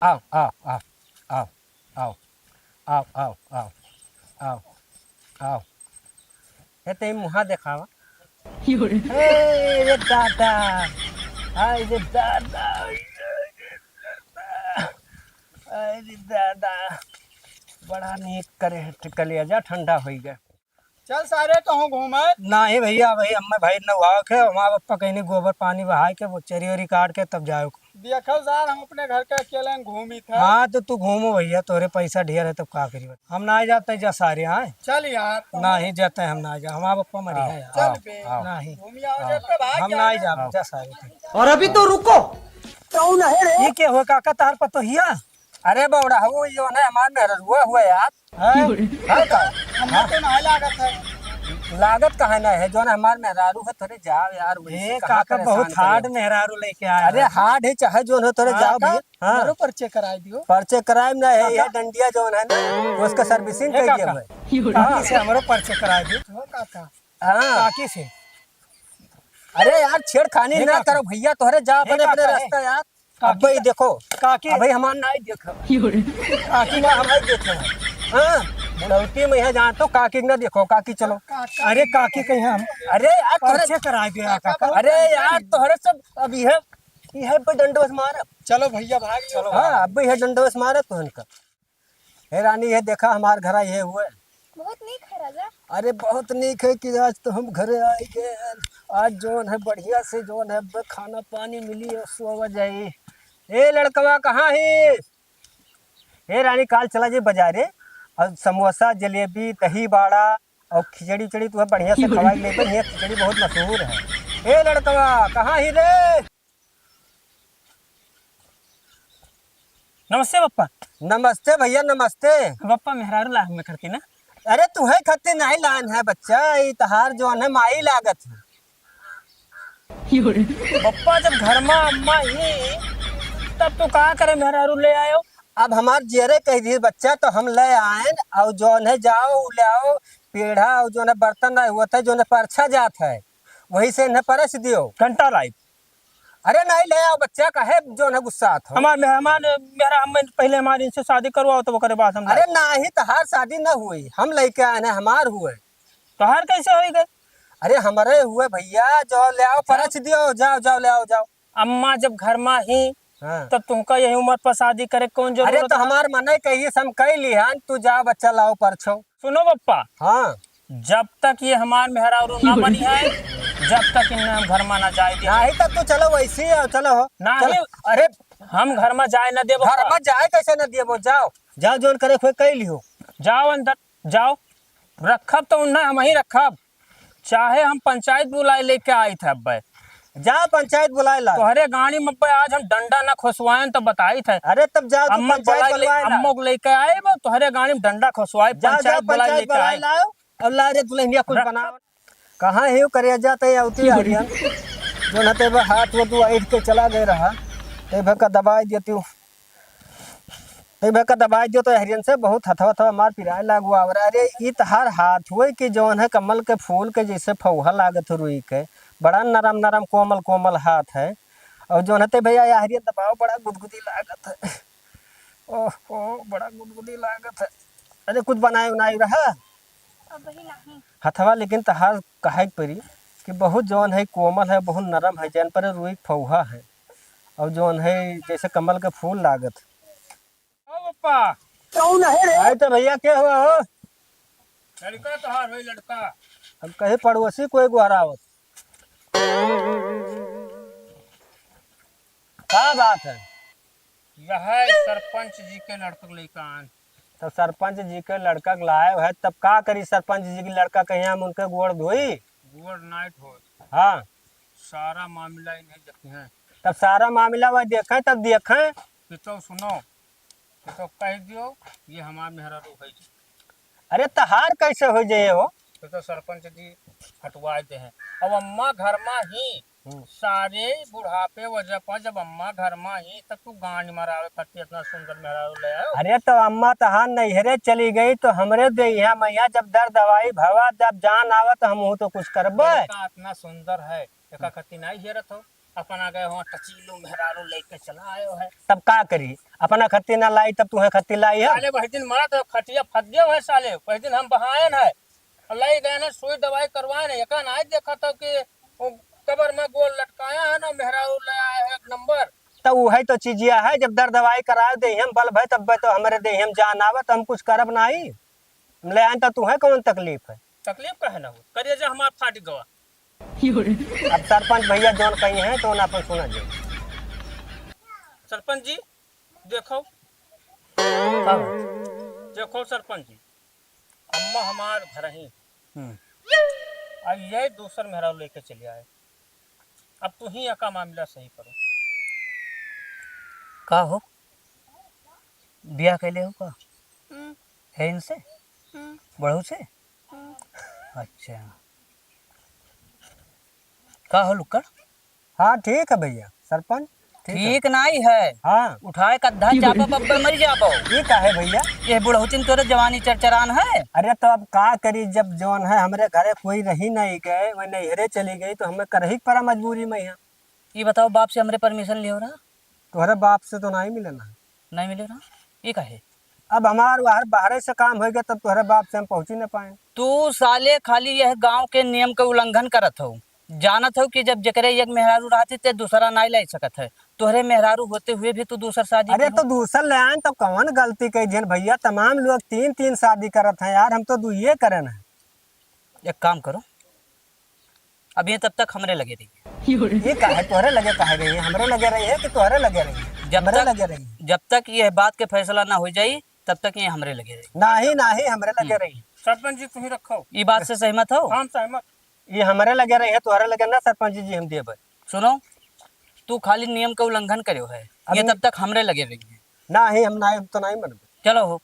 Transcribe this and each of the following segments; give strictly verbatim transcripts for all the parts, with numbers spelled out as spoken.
आओ, आओ, आओ, आओ, आओ, आओ, आओ, आओ, आओ, आओ। ए, ते मुहा देखावा। ए, रे दादा, आय रे दादा, आय रे दादा, बड़ा नीक करे है, कलेजा ठंडा होई गया। चल सारे, कहूँ घूमे। नाही भैया, भाई अम्मा भाई न हुआ के, हमार पप्पा कहीं गोबर पानी बहाय के, वो चरी वरी काट के तब जाओ। देखो सार, हम अपने घर के अकेले घूमी था। हाँ, तो तू घूमो भैया, तोरे पैसा ढेर है, तब का करी? हम नाही जाते जा सारे, हाँ। चल यार, तुम नाही जाते, हम नाही जा, हमार पप्पा मरी आओ, है यार। चल आओ, बे। आओ। नाही। घूमी आओ, आओ। जेब पे भाग हम जाओ। नाही जाब, जा सारे। और अभी तो रुको। कौन है रे? ये क्या हुआ काका, तार पतोहिया? अरे बौड़ा, वो जो है हमार मेहररुआ हुआ यार। हाँ? हाँ का? हमें हाँ? तो ना लागत है। लागत कहाँ ना है, जो ना हमार मेहरारू है, थोड़े जाओ यार, वही से ए, कहाँ काका परेशान बहुत करे? हार्ड मेहरारू लेके आया अरे है। हार्ड है, चाहे जो हो, थोड़े हाँ, जाओ का? भैया। हाँ। हमरो परिचय कराई दियो। परिचय कराए ना है, काका? यह डंडिया जो है ना, उसका सर्विसिंग ए, कर दिया काका। भाई। काकी हाँ। से हमरो परिचय कराई दियो। हो काका। हाँ। काकी से। अरे यार, छेड़खानी ए, ना काका। करो भैया, तोहरे जा ए, अपने, अपने काका, ए। रास्ता यार। काकी अबे का-, देखो, काकी। अबे हमार नाई देखो। काकी का हमार देखो। हाँ, बुढ़ौती में यहाँ जान तो काकी ना देखो, काकी चलो। अरे काकी कहीं हम अरे यार, तोहरे परिचय करा दिया काका। अरे यार, तोहरे सब अब यह, यह पे डंडोस मार। चलो भैया, भाग चलो। हाँ, अब यह डंडोस मार तोहन का। हे रानी, ये देखा हमार घरा ये हुए। बहुत नीक है राजा। अरे बहुत नीक है कि आज तो हम घरे आइ गए। आज जौन है बढ़िया से जौन है अब खाना पानी मिली और सोवा जाई। ए लड़कवा कहाँ है? ए रानी, काल चला जाई बाजारे और समोसा, जलेबी, दही बाड़ा और खिचड़ी उचड़ी तू बढ़िया से खवाई ले। ये खिचड़ी बहुत मशहूर है। ए लड़कवा कहाँ है रे? नमस्ते बप्पा। नमस्ते भैया, नमस्ते। बप्पा, मेहरारू लाग में करती ना। अरे तुहे खत्ती नहीं लान है बच्चा, ई तहार जौन है माई लागत है। बप्पा, जब घर मा अम्मा ही, तब तू का करे मेहरारू ले आयो? अब हमार जियरे कह दी बच्चा, तो हम ले आएन, और जौन है जाओ, ले आओ पेढ़ा, और जौन है बर्तन रहे हुआ था, जौन है परछा जात है, वही से इन्हें परस दियो। घंटा लाई। अरे नहीं, ले आओ बच्चा, काहे जौन है गुस्सा आता हो? हमार मेहमान, मेहरा, हम पहले हमारे इनसे शादी करवाओ, तो वो करे बात हम अरे नहीं, तहार शादी न हुई, हम लेके आए हैं, हमार हुए। तोहार कैसे होई गए? अरे हमरे हुए भैया, जाओ ले आओ, अच्छा। परछ दियो, जाओ, जाओ, ले आओ, जाओ। अम्मा जब घर मा ही, हाँ। तब तुमका यही उम्र पर शादी करे कौन अरे जरूरत तो है? हमार मने कहिए से हम कह लिहन, तू जाओ बच्चा लाओ परछो। सुनो बप्पा, हाँ। जब तक ये हमार मेहरारू ना बनी है, जब तक इन्हें हम घर मा ना जाए दे। नहीं तो तू चलो वैसे ही आओ, चलो हो। नहीं, चलो। अरे हम घर मा जाए ना देबो घर का? मा जाए कैसे ना देबो? जाओ, जाओ, जौन करे खोए कह लिहो। जाओ अंदर, जाओ। रखब तो उन्हें हम ही रखब, चाहे हम पंचायत बुलाए लेके आई थे अब्बे। जा पंचायत बुलाए ला। तोहरे गाड़ी में अब्बे आज हम डंडा ना खोसवाएन तो बताई थे। अरे तब जाओ तू अम्मा पंचायत बुलाए ले, बुलाए ला। अम्मा को लेके आए वो तोहरे गाड़ी में डंडा खोसवाए, जाओ, पंचायत जाओ, बुलाए पंचायत लेके बुलाए आए। लाओ। अब ला रे दुल्हनिया कुछ रख। बनाओ। कहाँ है वो करिया जाते हैं अवती आ गया। जो ना ते बे हाथ वो तू ऐठ के चला गए रहा। ते बे का दबाई देती हूँ। ए भे का दबाई दियो तो हरियन से बहुत हथवा हथवा मार पिराए लागू आवरा। अरे ई तहार हाथ हुए कि जौन है कमल के फूल के जैसे फौहा लागत हो रुई के, बड़ा नरम नरम कोमल कोमल हाथ है। और जौन है ते भैया या हरियन दबाओ बड़ा गुदगुदी लागत है। ओह ओह बड़ा गुदगुदी लागत है। अरे कुछ बनाए उनाए रहा? अब वही नहीं। हथवा लेकिन तहार कहे के परी कि बहुत जौन है कोमल है, बहुत नरम है, जैन पर रुई के फौहा है। और जौन है जैसे कमल के फूल लागत। ओ पप्पा। कौन है रे? आए तो भैया के हुआ हो? लड़का तोहार होई लड़का। हम कहे पड़ोसी कोई गोहरावत। का बात है? यह सरपंच जी के लड़का लइका आन। तो सरपंच जी के लड़का के लाए है, तब का करी सरपंच जी के लड़का कहीं हम उनके गोड़ धोई? गोड़ नाइट हो। हाँ। सारा मामला इन्हें देखते हैं। तब सारा मामला वह देखे, तब देखे। कि तो सुनो, कि तो कह दियो, ये हमार मेहरारू है जी। अरे तहार कैसे हो जाए हो? कि तो सरपंच जी हटवा दे हैं। अब अम्मा घर मा ही हम्म। सारे बुढ़ापे वजह पर जब अम्मा घर मा ही, तब तू गांड मरावे खातिर इतना सुंदर मेहरारू ले आयो। अरे तो अम्मा तहार नैहरे चली गई तो हमरे देहिया मैया जब दर्द दवाई भवा, जब जान आवा तो हमहू तो कुछ करबे। लड़का इतना सुंदर है, एका हम्म। खातिर नहीं हेरत हो। अपना गए हो टचीलू मेहरारू लेके चला आयो है। तब का करी, अपना खत्ती ना लाई तब तुहे खत्ती लाई है। साले वही दिन मरत है, खटिया फट गयो है साले, वही दिन हम बहायन है, और ले गए ना सुई दवाई करवाए ना, एका ना देखा था कि वो कबर में गोल लटकाया है ना, मेहरारू ले आया है एक नंबर। तो वही तो चीजिया है, जब दर दवाई करा दे हम बल भय तब तो हमरे दे हम जान आवे तो हम कुछ करब नाही। हम ले आए तो तुहे कौन तकलीफ है? तकलीफ का है ना हो, करेजा हमार फाट गवा। अब सरपंच भैया जौन कही हैं तो अपन सुना जाए। सरपंच जी देखो, का हो? देखो सरपंच जी, अम्मा हमार घर ही, हम्म। अब ये दूसर मेहरारू लेके चले आए। अब तू ही एका मामला सही करो। का हो, बियाह कैले हो का? हम्म। है इनसे? हम्म। बड़ऊ से? हम्म। अच्छा, का हो लुक्कड़? हाँ, ठीक है भैया, सरपंच, ठीक है। ठीक नाई है। हाँ। उठाए कद्धा चापा बब्बे मर जाबो। ये का है भैया? ये बुढ़ौतिन तोरे जवानी चरचरान है। अरे तो अब का करी, जब जौन है हमरे घरे कोई रही नहीं गए, वह नैहरे चली गई, तो हमें करही के पड़ा मजबूरी में यहाँ। ये बताओ, बाप से हमरे permission लियो रहा? तोहरे बाप से तो नहीं मिले ना। नहीं मिले रहा? ये का है? अब हमार बाहर, बाहरे से काम होइगा, तब तोहरे बाप से हम पहुँची न पाए। तू साले खाली यह गांव के नियम के उल्लंघन करत हो। जानत हो कि जब जेकरे एक मेहरारू रहती ते दूसरा नाई लाई सकत है, तोहरे मेहरारू होते हुए भी तू दूसर शादी अरे किहो। तो दूसर ले आए तो कौन गलती कही दिहन भैया? तमाम लोग तीन तीन शादी करत हैं यार, हम तो दुइये करन है। एक काम करो, अब ये तब तक हमरे लगे रही। ये काहे तोहरे लगे काहे रही है? हमरे लगे रही है कि तोहरे लगे रही है? जब हमरे तक, लगे रही है। जब तक ये बात के फैसला ना हो जाई, तब तक ये हमरे लगे रही। नाही, नाही, हमरे लगे हम्म। रही। सरपंच जी, तुही रखो। ई बात से सहमत हो? हम सहमत। ये हमरे लगे रही है, तोहरे लगे ना, सरपंच जी, हम देबे। सुनो, तू खाली नियम के उल्लंघन करियो है, ये अभी तब तक हमरे लगे रही है। नाही, हम नाही, हम तो नाही मनबे। चलो हो।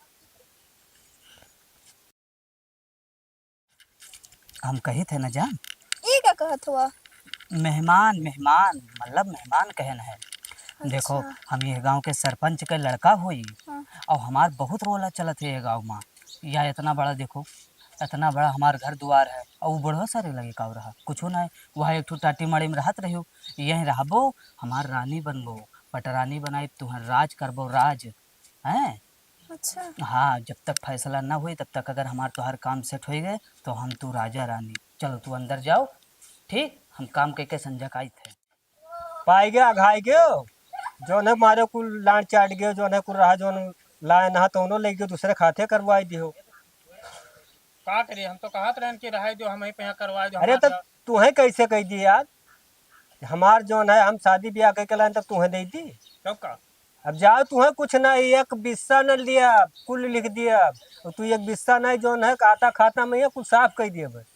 हम कही थे न जान। ई का कहत हुआ? मेहमान, मेहमान, मतलब मेहमान कहन है। देखो, अच्छा। हम ये गांव के सरपंच के लड़का होई, हाँ। और हमार बहुत रोला चलत है ये गांव में। या इतना बड़ा देखो, इतना बड़ा हमार घर दुआर है, और वो बुढ़वा सारे लगे का रहा, कुछो ना है। वह एक ठो टाटी माड़ी में रहत रहियो, यहीं रहबो, हमार रानी बनबो, पटरानी बनाई, तुहर राज करबो, राज, हैं? अच्छा। हाँ, जब तक फैसला ना होई, तब तक अगर हमार तोहार काम set होई गए, तो हम तू राजा रानी। चलो, तू अंदर जाओ, ठीक? हम काम कइके संझा का आइत है। पाई गया, घाई गयो, जौन है मारे कुल लांड चाट गयो, जौन है कुल रहा, जौन लाए ना, तो उन्हों ले गयो, दूसरे खाते करवाई दियो। का करिए, हम तो कहत रहन कि रहाई दो, हम ही पे यहाँ करवाई दो, अरे, हमार तो जाओ। तुहे कैसे कह दिए यार? हमार जौन है, हम शादी ब्याह कइके लाएन, तब तुहे दे दी। तब का? अब जाओ, तुहे कुछ ना, एक बिस्सा न लिया, कुल लिख दिया। और तू एक बिस्सा नहीं, जौन है, खाता खाता में ये कुल साफ कह दिया बस।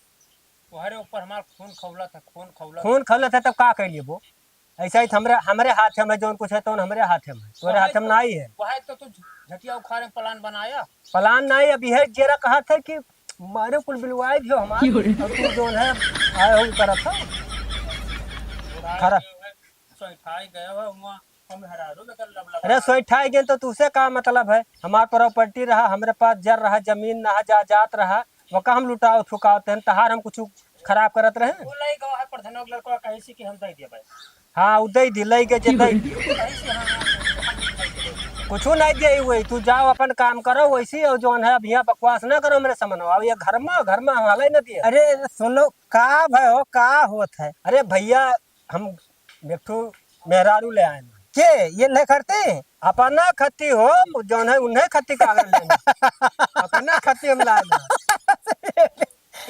तोहरे ऊपर हमार खून खौलत है, खून खौलत खून है। खौलत है, तब का कह लिए वो? ऐसा ही तो हमरे, हमरे हाथ में जौन कुछ है, तौन हमरे हाथ में, तोरे वही हाथ में तो, ना आई है। वही तो तू झटिया उखाड़े plan बनाया। Plan ना आई, अब यह जेरा कहा था कि मारे कुल बिलवाए दियो हमार, क्यों रे? और तू जौन है, आए हो करत हो। बुढ़ा खरा। गए हो, सोइठाई गए हो, हुआ हम हरारू में कर लब लगा। अरे सोइठाई गए तो तुसे का मतलब है? हमार property रहा, हमरे पास जर रहा, जमीन रहा, जायदाद रहा, वका हम लुटाओ फुकाओ तेन, तहार हम कुछ खराब करत रहे? वो लई गवा है प्रधान के लड़का, कहे से कि हम दे दिए भाई। हाँ, उ दे दी, लई के जे दे दी। कहे से हाँ, हाँ, हाँ, हाँ, हाँ। कुछ नहीं दे वही, तू जाओ अपन काम करो वैसी, और जौन है अब यहाँ बकवास ना करो मेरे सामने। अब ये घर में, घर में हम हले न दिए। अरे सुनो, का भय हो, का होत है? अरे भैया, हम एक ठो मेहरारू ले आए ना। के? ये नहीं करते? अपना खत्ती हो, जौन है उन्हें खत्ती का अगर लेना। अपना खत्ती हम लाए ना।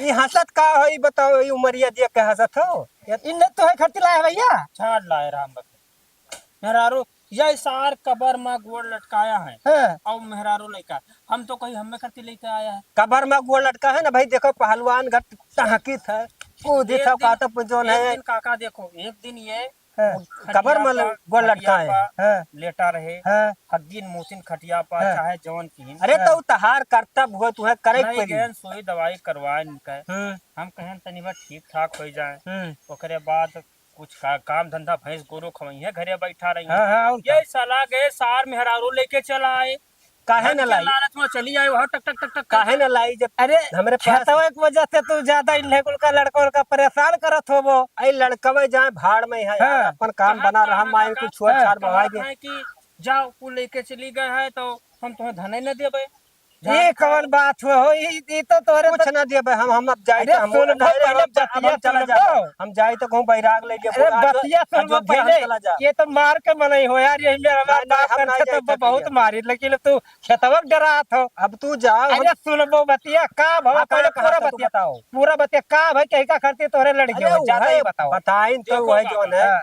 ई हंसत का हो, ई बताओ, ई उमरिया दिया के हंसत हो? इन्हें तो है खत्ती लाए भैया। छाड़ लाए राम बकरे। मेहरारू, यह सार कबर में गोड़ लटकाया है। हाँ। और मेहरारू लइका, हम तो कहीं हमें खत्ती लेके आया है। कबर में गोड़ लटका है ना भाई, देखो पहलवान घट टहकित है। वो एक देखो दिन, का तो जौन एक है। दिन काका देखो, एक दिन ये हाँ, वो खटिया कबर में पर, गोड़ खटिया लटकाए। पर हाँ। लेटा रहे, हाँ। हग्गिन मूतिन खटिया पर, हाँ। चाहे जौन किहिन। अरे हाँ। तो तहार कर्तव्य हो, तुहे करे के नहीं पड़ी। गए, सुई दवाई करवाए इनके। हम्म। हम कहें तनी बा ठीक ठाक हो जाए। हम्म। ओकरे बाद कुछ का, काम धंधा भैंस गोरू खवइहे, घरे बैठा रही हाँ, हैं। हाँ, और ये का? साला गए सार मेहरारू लेके चला आए। काहे धन न के लाई? लालच में चली आए, वहाँ टक, टक, टक, टक, टक। काहे न लाई जब अरे, हमरे पास खेतवा के वजह से तू ज्यादा इन्हें कुल का लड़का उड़का परेशान करत होबो। अरे लड़कवे जाए भाड़ में है यार, हाँ। अपन काम कहाँ बना रहा, कहाँ, माई कहाँ, कुछ छुआ कहाँ, छार कहाँ बढ़ाई दे। है कि जाओ, वो लेके चली गए है तो हम तुम्हें धन ही न देबे। ये जान कौन बात हुआ हो? ई, ई तो तोरे कुछ तो ना देबे हम, हम अब जाए अरे तो हम सुन, हम पहले अब बतिया हम चला सुन जा। लो। हम जाए तो कहूँ बैराग ले के अरे बोला, आज, बतिया सुन आज लो ध्यान पहले। चला जा। ये तो मार के मनई हो यार, यही में हमार नहीं, नहीं, बाप हम करते नहीं तो जाए बहुत भैया। मारी, लेकिन अब तू खेतवा के डरात हो। अब तू जाओ, हम अरे सुन लो बतिया, का भाव हाँ, पहले कहाँ, कहाँ पूरा से तू बतिया, बताओ। पूरा बतिया का भाई, कहीं का करती तोहरे लड़की अरे हो, ज्यादा वही ही बताओ। बताइन तो देखो वही बाबा, जौन है। हाँ।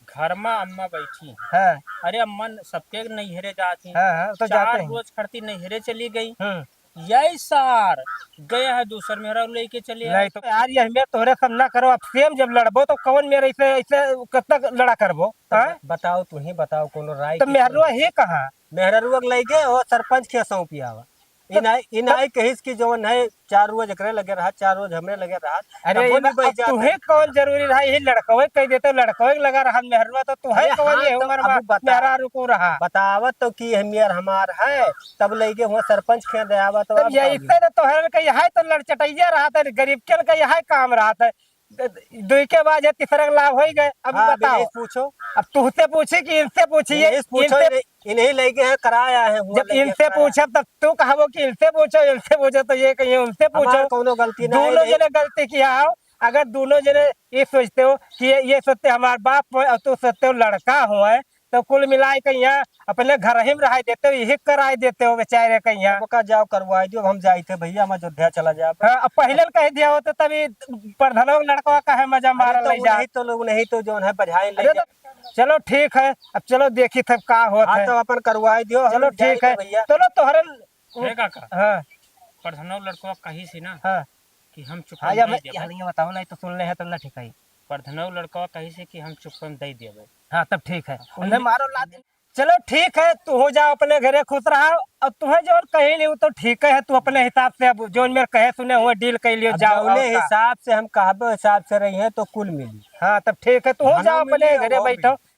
घर में अम्मा बैठी हैं। हाँ। अरे अम्मा न-, सबके नैहरे जाती हैं। हाँ, हाँ, तो जाते चार हैं। रोज खड़ती नैहरे चली गई। हम्म। यही सार गया है दूसर मेहरा लेके चले आए। नहीं तो यार, ये हमें तोहरे सब ना करो। अब सेम जब लड़बो तो कौन मेरे ऐसे, ऐसे कब तक लड़ा करबो? तो हाँ? ब-, बताओ, तू ही बताओ, कोनो राय तो की मेहरुआ कौन? ही कहाँ? मेहरुआ के लइके वो सरपंच के सौंपी आवा। तो इनाई, इनाई कहिस कि जौन है, चार रोज एकरे लगे रहा, चार रोज हमरे लगे रहा, अरे, तबो ई नहीं बा-, बह अब जात तुहे है। कौन जरूरी रहा, यही लड़कवे कह देते, लड़कवे के लगा रहा मेहरुआ, तो तुहे अरे कौन हाँ, ये तो उम्र अब में बता, मेहरारू को रहा? बतावत तो कि हम यार हमार है, तब लइके हुआ सरपंच के दे आवा, तो तब अब ये का इतने तो तोहर के यहाँ तो लड़चटैया रहा था, गरीब के का यहाँ काम रहा था। दुई के बाद ये तीसरा के लाभ होई गए। अब हाँ, बताओ। विनेश पूछो। अब तुहसे पूछी कि इनसे पूछी, ये विनेश पूछो, इनसे इन्हें, इन्हें लइके हैं, कराया है, हुआ जब लइके इनसे कराया। पूछब तब तू कहबो कि इनसे पूछो, इनसे पूछो, तो ये कहिए उनसे हमार पूछो। कौनो गलती नहीं दोनों है। जने गलती किया हो। अगर दोनों जने ये सोचते हो कि ये, ये सोचते हमार बाप हो और तू सोचते हो लड़का हो है, तो कुल मिलाए के यहाँ अपने घर ही में रहाई देते हो, यही कराई देते हो बेचारे के यहाँ। अब का जाओ करवाई दियो, अब हम जाई थे भैया, हम अयोध्या चला जाब। हाँ, अब पहिले कह दिया हो तो तभी प्रधानो लड़का काहे मजा अरे मारल तो नहीं जा। नहीं तो लोग नहीं तो जौन है बझाए अरे लेके। तो चलो ठीक है, अब चलो देखी थे का होत हाँ, है। तो अपन करवाई दियो, हम चलो जाई ठीक थे है, भैया। चलो तोहरे हे काका, हाँ। प्रधानो लड़कवा कही सी ना हाँ। कि हम चुप्पा हाँ, या दे मैं, देबे। या बताओ नहीं तो सुन ले है तो ना ठीक है। प्रधानो लड़कवा कही सी कि हम चुप्पा दे देबे। हाँ, तब ठीक है। हाँ, उन्हें उन्हें मारो ला दे। चलो ठीक है, तू हो जाओ अपने घरे खुश रहा। अब तुम्हें जो कही लियो तो ठीक है, तू अपने हिसाब से अब जो मेरे कहे सुने हुए डील कर लियो, अब जाओ जौने और का। हिसाब से हम कहबो हिसाब से रही हैं तो कुल मिली। हाँ, तब ठीक है, तू हो धनो जाओ मिली अपने और घरे वो बैठो। मिली।